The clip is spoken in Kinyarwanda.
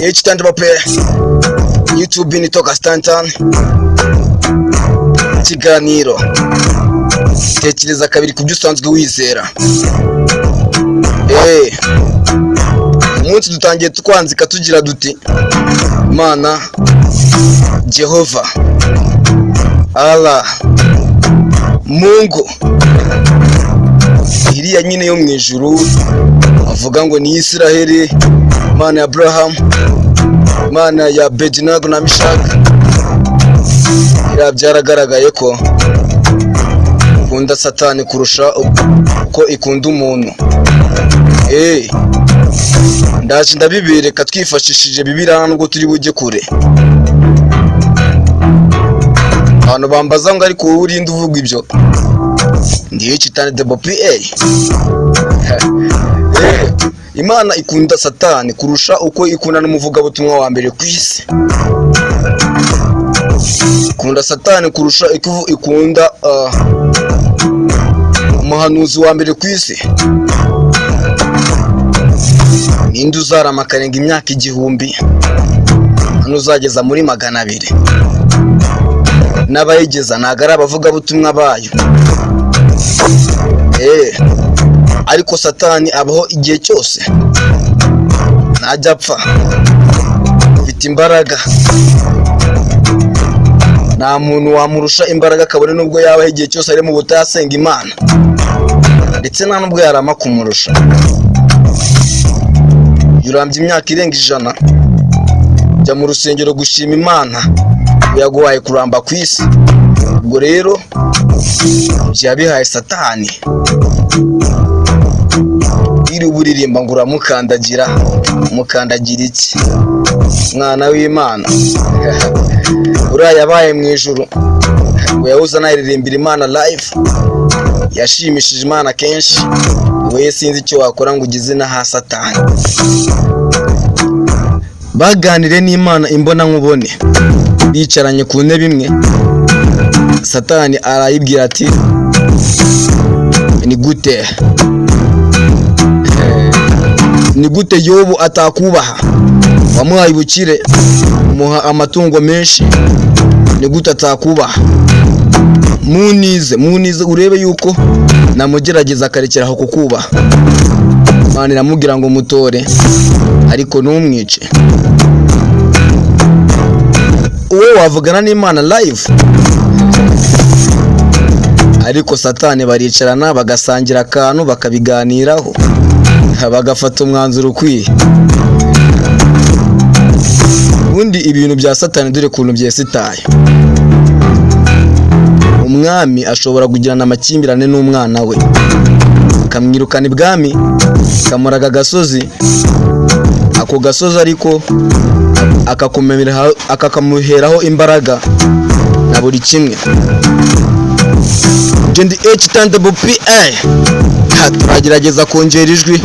H Tandabape, YouTube ni Toka Stanton. Ikiganiro tekereza kabiri ku byo usanzwe wizera. Umunsi dutangiye tukwanzika tugira duti: Imana Jehova Allah Mungu iriya nyine yo mu ijuru avuga ngo ni Isiraheli, Imana ya Abraham, Imana ya Abednego na Mishaka. Iriya byaragaragaye ko ikunda Satani kurusha uko ikunda umuntu. Ndaje ndabibereka twifashishije Bibiliya, nubwo turi bujye kure. Abantu bambaza ngo: "Ariko wowe urinde uvuga ibyo?" Ndiyo Chitani Debo PA. Imana ikunda Satani kurusha uko ikunda n'umuvugabutumwa wa mbere ku isi. Ikunda Satani kurusha uko ikunda umuhanuzi wa mbere ku isi. Ninde uzarama akarenga imyaka 1000? Hano uzageza muri 200 n'abayigeza ntabwo ari abavugabutumwa bayo. Ariko Satani abaho igihe cyose, ntajya apfa, afite imbaraga, nta muntu wamurusha imbaraga, kabone n'ubwo yabaho igihe cyose ari mu butayu asenga Imana, ndetse nta n'ubwo yarama kumurusha. Iyo urambye imyaka irenga 100, jya mu rusengero gushima Imana yaguhaye kuramba ku isi. Ubwo rero ibyo yabihaye Satani. Iri uririmba ngo uramukandagira, umukandagira iki? Mwana w'Imana uriya yabaye mu ijuru ngo yahoze anaririmbira Imana live, yashimishije Imana kenshi. We sinzi icyo wakora ngo ugeze n'aha Satani. Baganire n'Imana imbona nkubone, bicaranye ku ntebe imwe. Satani arayibwira ati: "Ni gute, ni gute Yobu atakubaha? Wamuhaye ubukire, umuha amatungo menshi, ni gute atakubaha? Munize, munize urebe yuko namugerageza akarekera aho kukubaha." Imana iramubwira ngo: "Mutore ariko ntumwice." Wowe wavugana n'Imana live? Ariko Satani baricarana, bagasangira akantu, bakabiganiraho, bagafata umwanzuro ukwiye. Ubundi ibintu bya Satani, dore ukuntu byesitaye. Umwami ashobora kugirana amakimbirane n'umwana we, akamwirukana ibwami, akamuraga agasozi. Ako gasozi ariko akakamuheraho imbaraga na buri kimwe. Ndi H P A, turagerageza kongera ijwi.